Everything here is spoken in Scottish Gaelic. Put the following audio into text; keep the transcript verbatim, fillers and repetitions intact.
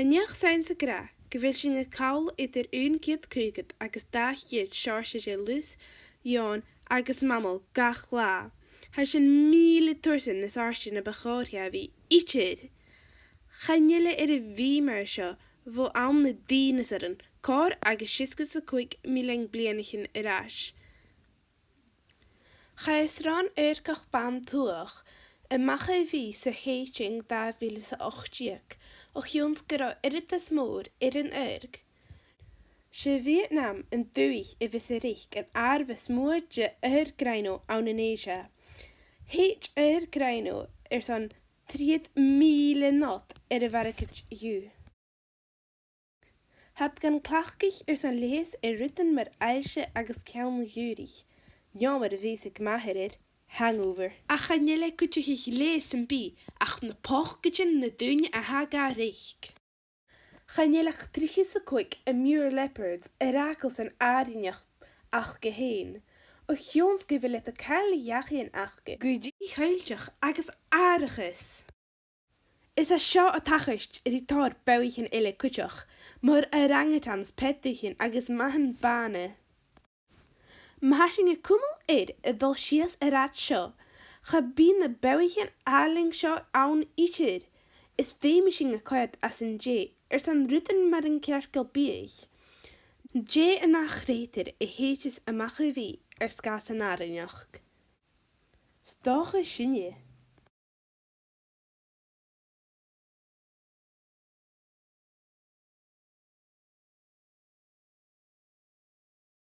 An neach-saidheans ag ràdh gu bheil sinn a' call eadar aon ceud caogad agus dà cheud seòrsa de lus, eòin agus mamail gach latha. Tha sin mìle tursan nas àirde na bu chòir dha a bhith idir. Chan eil e air a bhith mar seo bho àm nan dìneasaran, còrr agus seasgad 's a còig millean bliadhnaichean air ais. Chaidh sròn adharcach ban-tuathach a-mach a bhith sa Cheitean dà mhìle 's a h-ochd deug, o chionn 's gun robh uiread as mòr air an adharc. 'S e Vietnam an dùthaich a bhios a' reic an àireamh as motha de adharc-rhino ann an Asia. Thèid adharc-rhino airson trithead mìle not air a' mhargaid dhiubh. Tha iad gan cleachdadh airson leigheas air rudan mar aillse agus ceann-ghiùraich, no mar a bhios ag m' athair air, hangover. Ach chan eil e a' cuideachadh leigheas sam bith ach na pocaidean nan daoine a tha ga reic. Chan eil ach trithead 's a còig amur leopards air fhàgail san àrainneachd aca fhèin, o chionn 's gu bheil iad a' caill dhachaighean aca gu dì-choillteach agus aithreachas. Is e seo a' tachairt ri tòrr bodhaichean eile cuideachd, mar orangutans, peataichean agus mathan bàna. Ma tha sinn a' cumail air a dhol sìos an rathad seo, cha bhi na bodhaichean àlainn seo ann idir. Is feumaidh sinn a choimhead às an dèidh airson rudan mar an cearcall-biadh. Dè an ath chreutair a thèid a-mach a bhith air sgàth san àrainneachd? 'S dòcha sinne.